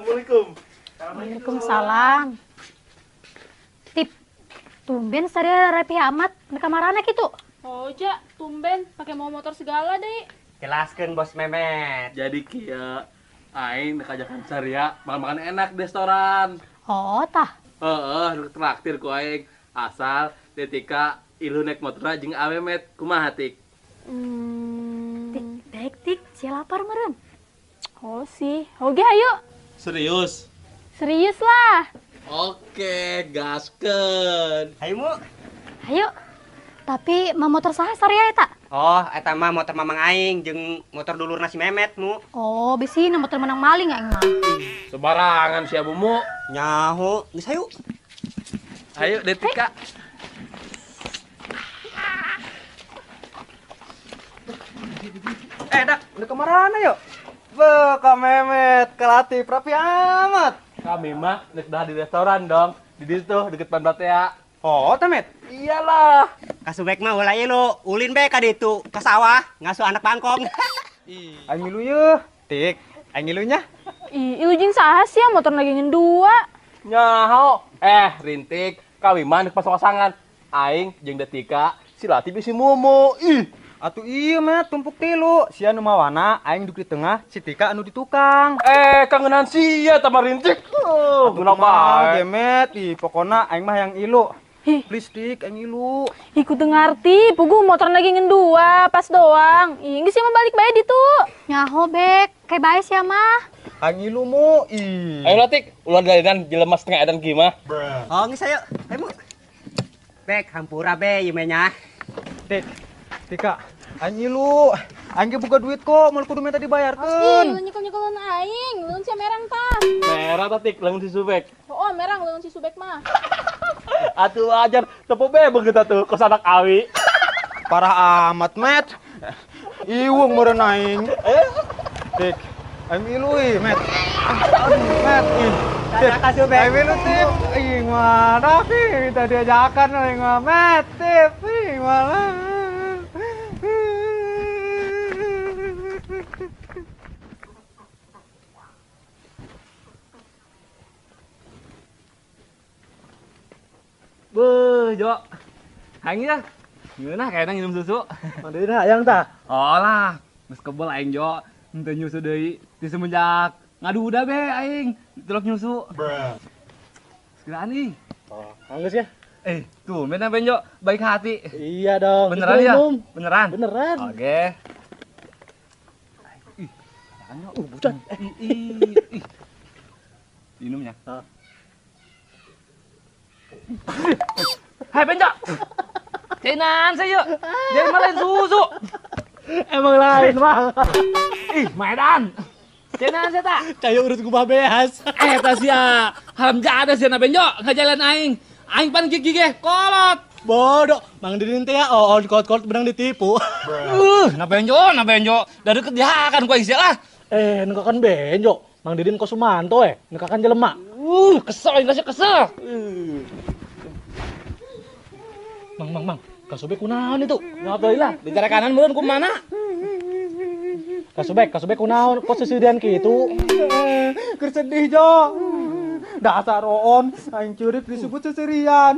Assalamualaikum. Waalaikumsalam. Tip, tumben saria rapi amat di kamarana kitu. Oh ja, tumben pakai mau motor segala deh. Jelaskeun Bos Memet. Jadi kieu aing dikajakan saria makan-makan enak di restoran. Oh tah. Heeh, traktir ku aing. Asal Detika ilu naik motor jeung Amemet kumaha Tik? Tik, baik Tik, sia lapar meureun. Oh sih, oke ayo. Serius? Serius lah. Oke, gaskeun. Ayo Mu. Ayo. Tapi mah motor saha saria eta? Oh, eta mah motor mamang aing jeung motor dulurna si Memet, Mu. Oh, bisi na motor menang maling aing mah. Sembarangan sia Mumu. Nyaho, geus ayo. Ayo Detika. Dak, udah kemarana yuk? Be, Kak Memet, Kalatif, rapi amat. Kami mah nek dah di restoran dong. Di situ deket Panbatea. Oh, Temet? Iyalah. Kasubek mah ulah ieu lu, ulin be ka ditu, ka sawah, ngasuh anak bangkong. Aing ngilu yeuh, Tik. Aing ngilunya. Ih, ilu jeung saha sih motor lagi ngen dua. Nyaho. Rintik, kami mah nek pasang-pasangan. Aing jeung Detika, si Latif si Mumu. Ih, atuh iya mah tumpuk tilu. Sia nu mawana, aing duduk di tengah, si Tika anu di tukang. Kangenan sia tama Rintik. Oh, kunaon gemet? Ih, pokona aing mah yang ilu. Hih. Please Tik, aing ilu. Ih, kudu ngarti, puguh motor lagi ngen dua, pas doang. Ih, geus sia mah balik bae ditu. Nyaho bek, kayak bae sia mah. Aing ilu Mu. Ih. Ayo lah Tik, ulah dalinan jelema setengah edan kieu mah. Oh, geus ayo. Ayo Mu. Bek, hampura be ieu mah nya. Tik, Tika, aing ilu. Aing ge boga duit kok, moal kudu minta dibayarkeun. Ih, nyekel-nyekelan aing, leungeun sia merang tah. Merah tah Tik, leungeun si Subek. Oh, merang leungeun si Subek mah. Atuh ajar, tepo be begitu tuh, kos anak awi. Parah amat, Met. Iwung meureun aing. Tik, aing ilu ih, Met. Aduh, Met. Ih. Tik, aing ilu Tip. Ih, mana sih minta diajakan aing mah, Met, Tip. Ih, mana. Beuh, Jo. Hayang ya. Ngeunah kayaknya minum susu. Mandiin hayang tah? Oh lah, geus kebel aing Jo. Henteu nyusu deui di semenjak ngadu udah be aing tilok nyusu. Segelaan ih. Oh, anggeus ya? Tuh, mana Benjo baik hati. Iya dong. Beneran ya? Beneran? Beneran. Oke. Ih, bucan. Ih. Minumnya. Hai Benjo. Cenan saya yuk. Jadi malah susu. Emang lain mah. Ih, maedan. Cenan saya tak. Cayo urut gubah beas. Tas ya. Haram jadah sia na Benjo, ngajalan aing. Aing pan gigi ge kolot. Bodoh, Mang Didin teh ya, oh kolot-kolot benang ditipu. Na Benjo, na Benjo. Dari kediakan ku aing sia lah. Nengkakan Benjo. Mang Didin kok Sumanto nengkakan jelema. Kesel aing kasih kesel. Mang, Kang Sobek kunaon itu? Nyawa lah, bicara kanan meureun kumana? Kang Sobek kunaon kok seseudian kitu? Keur sedih, Jo. Dasar oon, aing curik disebut seserian.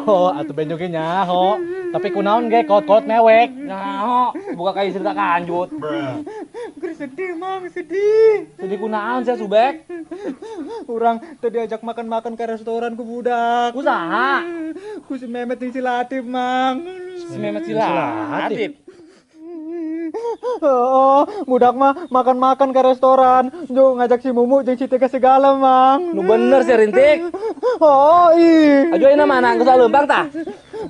Oh, atuh Benjo ge nyaho. Tapi kunaon ge kolot-kolot mewek. Nyaho, buka kayak cerita kanjut. Keur sedih, Mang, sedih. Sedih kunaon sia Subek? Urang teu diajak makan-makan ke restoran ku budak. Ku saha? Ku si Memet jeung si Latif, Mang. Si Memet si Latif. Oh, budak mah makan-makan ke restoran. Jo ngajak si Mumu jeung si Tika segala, Mang. Nu bener sih Rintik. Oh, ih. Ajo ayeuna mana geus leumpang tah?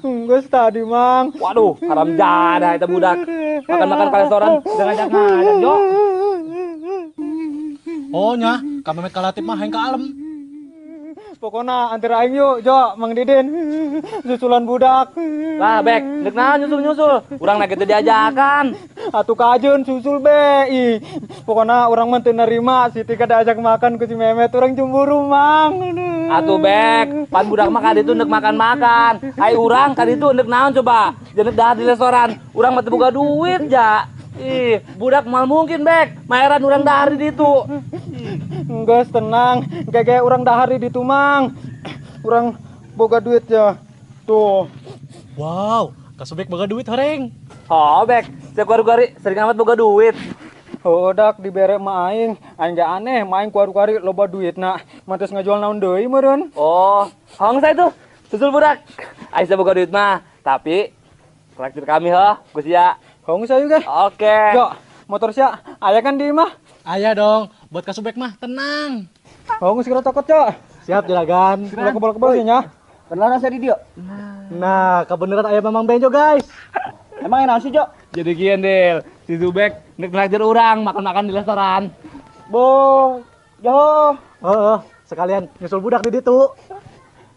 Geus tadi, Mang. Waduh, haram jadah eta budak. Makan-makan ke restoran jangan ngajak-ngajak, Jo. Oh nya, ka Memet ka Latif mah hayang ka alem. Pokona antar aing yuk, Jo, Mang Didin. Susulan budak. Lah, Bek, dek naon nyusul-nyusul. Urang na kitu diajakan. Atuh kajeun susul be. Ih, pokona urang mah teu narima si Tika diajak makan ku si Memet, urang cemburu, Mang. Atuh Bek, pan budak mah kaditu ndek makan-makan. Ai urang kaditu ndek naon coba? Jeung dahar di restoran. Urang mah teu boga duit, ja. Ih, budak mal mungkin, Bek. Maeran urang dahar di ditu. Geus tenang, gege urang dahar di ditu Mang. Urang boga duit ya. Tuh. Wow, Kasubek boga duit horeng. Oh, Bek, siap kuari-kuari sering amat boga duit. Oh, dak dibere ma aing. Aing ge aneh, ma aing kuari-kuari loba duitna. Mantes ngajual naon deui meureun. Oh, hong saya tuh. Susul budak. Aing boga duit mah, tapi traktir kami heuh, ku sia. Hong saya juga. Oke. Jo, motor sia aya kan di imah? Aya dong, buat Kasubek mah tenang. Hong segera cokot, Jo. Siap juragan. Ulah kebal-kebal sih nya. Beneran saya di dia. Nah, kebenaran aya Mamang Benjo, guys. Emang enak sih, Jo? Jadi kieu, Del. Si Zubek nek traktir urang makan-makan di restoran. Bo, Jo. Heeh, sekalian nyusul budak di ditu.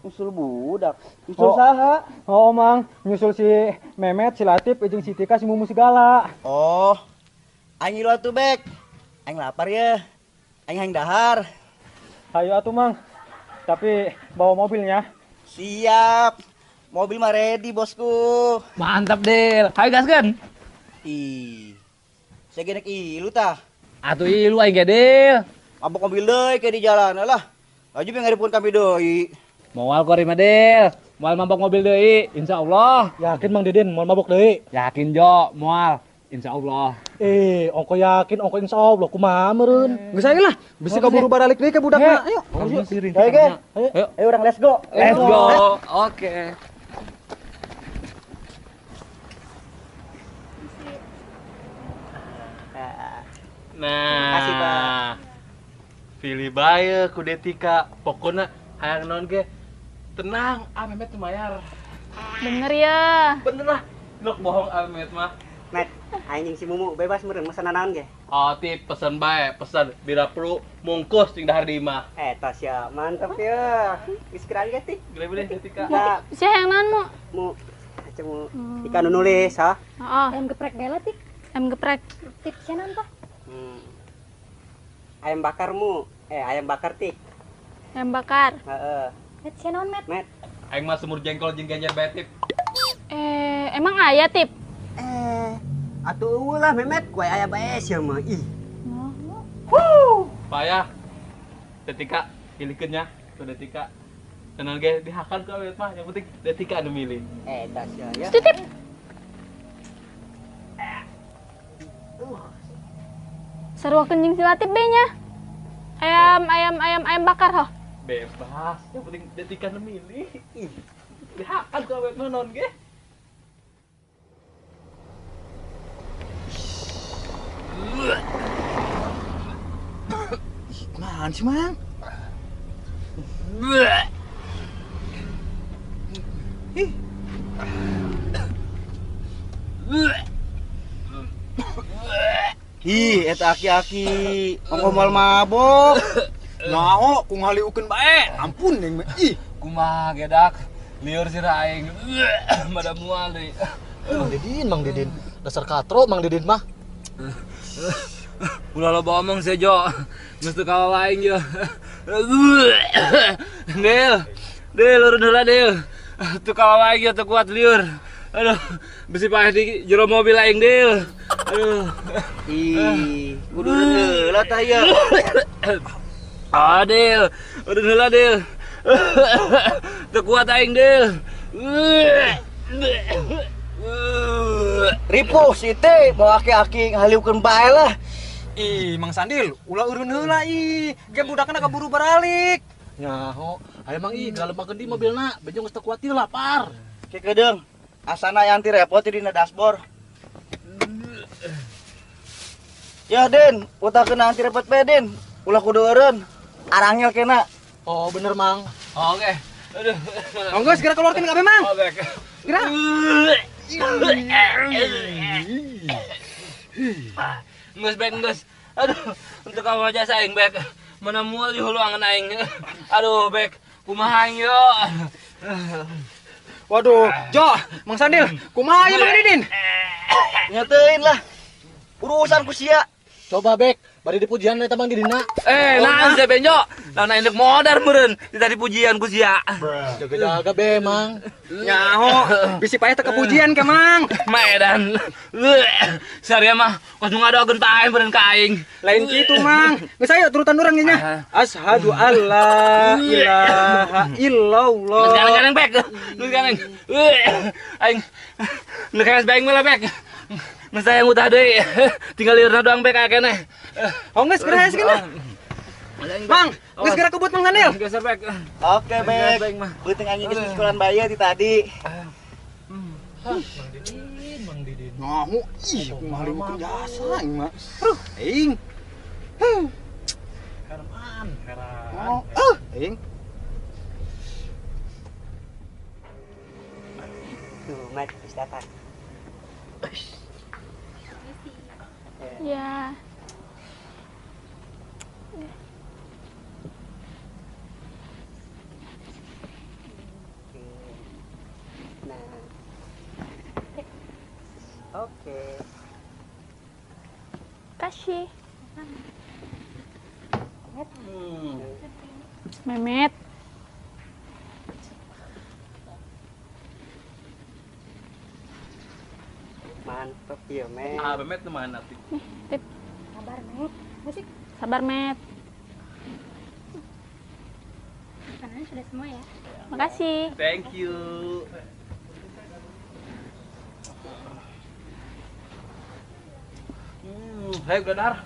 Nyusul budak. Nyusul saha? Oh, Mang, nyusul si Memet, si Latif, jeung si Tika, si Mumu segala. Oh. Aing ngilu atuh, Bek. Aing lapar ya. Aing hayang dahar. Hayu atuh, Mang. Tapi bawa mobilnya. Siap. Mobil mah ready, bosku. Mantap, Del. Hayu gaskeun. Ih. Saya genek ilu tah. Atuh ilu aing ge, Del. Mabok mobil deui ke di jalan lah. Laju pengaripun kami deui. Moal kuari mah, Del. Moal mabok mobil deui, insyaallah. Yakin Mang Didin moal mabok deui? Yakin, Jo, moal. Insyaallah. Ongko yakin, ongko insyaallah kumaha meureun. Geus aing lah, bisi kaburu baralik deui ke budakna. Ayo. Ayo, ge. Ayo, urang let's go. Let's go. Oke. Nah, makasih, Pak. Pilih bae ku Detika, pokona hayang naon ge. Tenang, Memet teu mayar. Bener ya? Bener lah. Lok bohong Memet mah. Met, aing jeung si Mumu bebas meureun mesen naon ge. Oh, tip pesen bae, pesen bila perlu mungkus jeung dahar di imah. Eta sia, mantep ya. Geus kira ge tik. Gede deh Detika. Nah, sia hayang naon mu? Mu, aca mu. Tika nu nulis, ha? Heeh. Ayam geprek bae lah, Tik. Ayam geprek. Tip sia naon tah? Ayam bakar mu. Ayam bakar tik. Ayam bakar. Heeh. Met sia naon, Met? Met. Aing mah semur jengkol jeung ganjar bae tip. Emang aya tip? Atuh eueuh lah Memet, kuai aya bae sia mah. Ih. Wuh. Payah. Detika pilihkeun nya, ku Detika. Tenang ge dihakan ku Memet mah, yang penting Detika anu milih. Eta sia ya. Titip. Sarua kencing si Latif be nya. Ayam bakar hoh. Bebas, yang penting Detika nu milih. Ih. Dihakan ku Memet mah naon ge. Kumaha sih, Mang? Ih. Ih, eta aki-aki ongko moal mabok. Nao, ku ngaliukeun bae. Ampun deung mah. Ih, kumaha gedak. Liur sirah aing. Mada mual deui. Mang Didin, Mang Didin. Dasar katro Mang Didin mah. Ulah loba omong sih, Jo. Geus teu kawa aing yo. Del. Del urun heula, Del. Teu kawa aing yo teu kuat liur. Aduh, besi paeh di jero mobil aing, Del. Aduh. Ih, kudu heula tah ieu. Ah, Del. Urun heula, Del. Teu kuat aing, Del. Ripuh si teh bawa aki-aki ngaliukeun bae lah. Ih, Mang Sandil, ulah eureun heula ih. Ge budakna kaburu baralik. Nyaho, aya Mang ih galemakeun di mobilna, bejo geus teu kuat ieu lapar. Ke kedeung, asana yang anti repot di dashboard. Ya Den, utakeun anti repot bae Den. Ulah kudu eureun. Arangel kena. Oh, bener Mang. Oke. Aduh. Monggo segera keluarkan kabeh, Mang. Segera. Nges bek nges. Aduh, untuk kamu aja aing bek. Mana mual di hulu angen aing. Aduh bek, kumaha aing yo. Waduh, Jo, Mang Sandil, kumaha ieu Mang Didin? Nyatein lah. Urusan ku sia. Coba Bek, bari dipujian eta Mang Didina. Naon sia Benjo? Lamun aing deuk modar meureun, tadi pujian ku sia. Jaga-jaga be, Mang. Nyaho, bisi payah teu kepujian ke, Mang. Maedan. Saria mah kos nu ngadoakeun ta aing meureun ka aing. Lain kitu, Mang. Geus ayo turutan urang nya. Asyhadu alla ilaha illallah. Geus ganeng-ganeng, Bek. Geus ganeng. Aing nu keres bae aing mah Bek. Geus aya ngutah deui. Tinggal liurna doang Bek aya keneh. Oh geus geura geus. Mang, geus geura kebut Mang Daniel. Geser Bek. Oke, Bek. Beuteung anjing geus sekolah bae ti tadi. Mang Didin, Mang Didin. Ngamu ih kumaha liwukeun jasa aing mah. Aduh, aing. Heran, heran. Oh, aing. Tuh, Mat, geus datang. Ya. Nah. Oke. Kasih. Memet. Mantep ya, Met. Ah, Memet tuh mana sih? Nih, tip. Sabar, Met. Musik. Sabar, Met. Makanannya sudah semua ya. Makasih. Thank you. Hai, Gadar.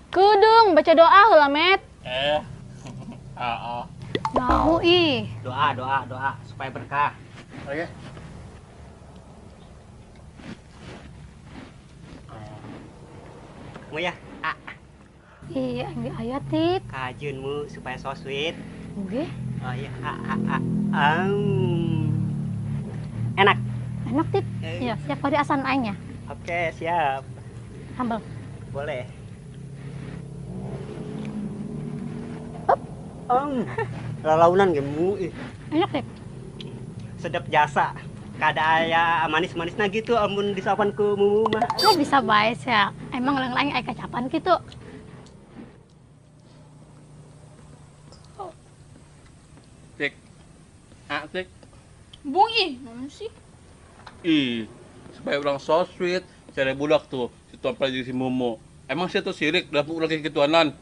Kudung baca doa heula, Met. Mau ih. Doa, doa, doa supaya berkah. Oke. Mu ya, A. Iya, aing aya tip. Kajeunmu supaya so sweet. Oke. Oh iya, A A A. Enak. Enak tip. Iya, siap bari asan aing ya. Oke, siap. Sambal. Boleh. Up. Lalaunan gemu ih. Enak tip. Sedap jasa. Kada aya manis-manisna gitu amun disapan ku mumu mah. Lu bisa bae sia. Emang leung aing aya kacapan kitu. Tik. Ah, tik. Bung ih, naon sih? Ih, supaya orang so sweet, cari budak tuh si tompel jeung si Momo. Emang sih tuh sirik dalam ulah kegituanan.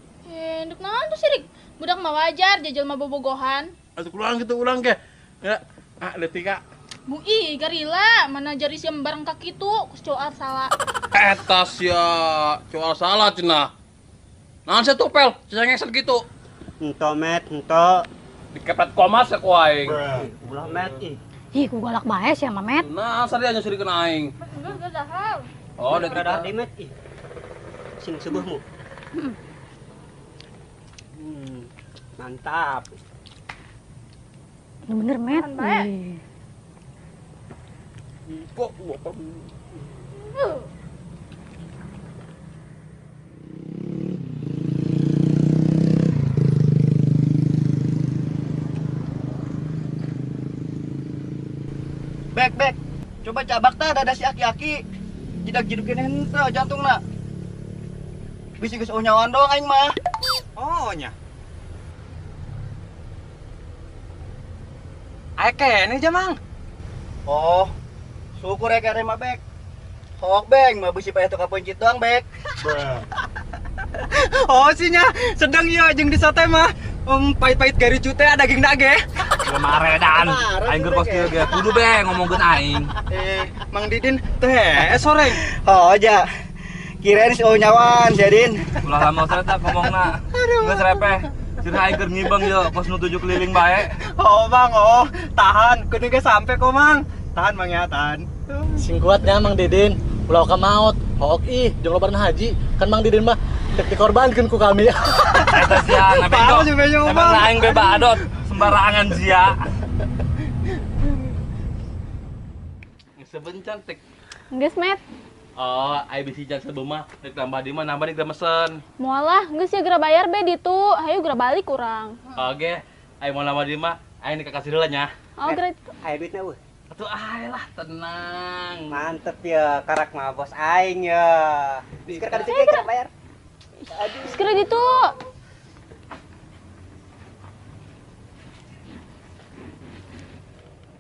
Nduk naon tuh sirik? Budak mah wajar jajal mah bobogohan. Atuh ulang gitu ulang ke. Ya, ah detika. Bu ih, garila, mana jari siam bareng kaki kitu, kus coal salah. Eta sia, coal salah cenah. Naon sia topel, cengengesan gitu. Ento Met, ento. Dikepet komas ya ku aing. Ulah Met ih. Ih, ku galak bae sia mah Met. Nah, saria nyusirikeun aing. Geus geus dahar. Oh, detika. Deui Met ih. Sing subuhmu. Mantap. Bener Met. Kok Bek, Bek. Coba cabak tah dada si aki-aki. Jidak jidukeun henteu jantungna. Bisi geus nyawaan doang aing mah. Oh nya. Aya keneh ja, Mang. Oh. Syukur ya kare mah, Bek. Hok, Bek, mah bisi payah teu kapencit doang, Bek. Oh sinya, sedang ya jeung di sate mah. Pahit-pahit garicu teh daging dage. Maredan. Aing keur kos kieu ge kudu be ngomongkeun aing. Mang Didin teh soreng. Oh ja. Kirain si nyawan si Din. Ulah lama serta ngomongna. Geus repeh. Cenah aing keur ngibeng ye kos nu 7 keliling bae. Oh Mang, oh tahan, kudu ge sampe kok Mang. Tahan Mang ya, tahan. Sing kuatnya Mang Didin, ulah ka maot. Hook ih, jeung lobarna haji. Kan Mang Didin mah dek dikorbankeun ku kami. Eta sia na bego. Emang aing be badot sembarangan sia. Seben cantik. Geus, Met. Oh, aing bisi can sebeu mah dek tambah di mah nambah dek mesen. Moal lah, geus ya geura bayar be ditu. Hayu geura balik urang. Oke, aing mau nambah di mah, aing dek kasih heula nya. Oh, geura. Aya duitna eueuh. Atuh ae lah, tenang. Mantep ya, karak mah bos aing ya. Geus keur ka ditu ge geura bayar. Geus kira ditu.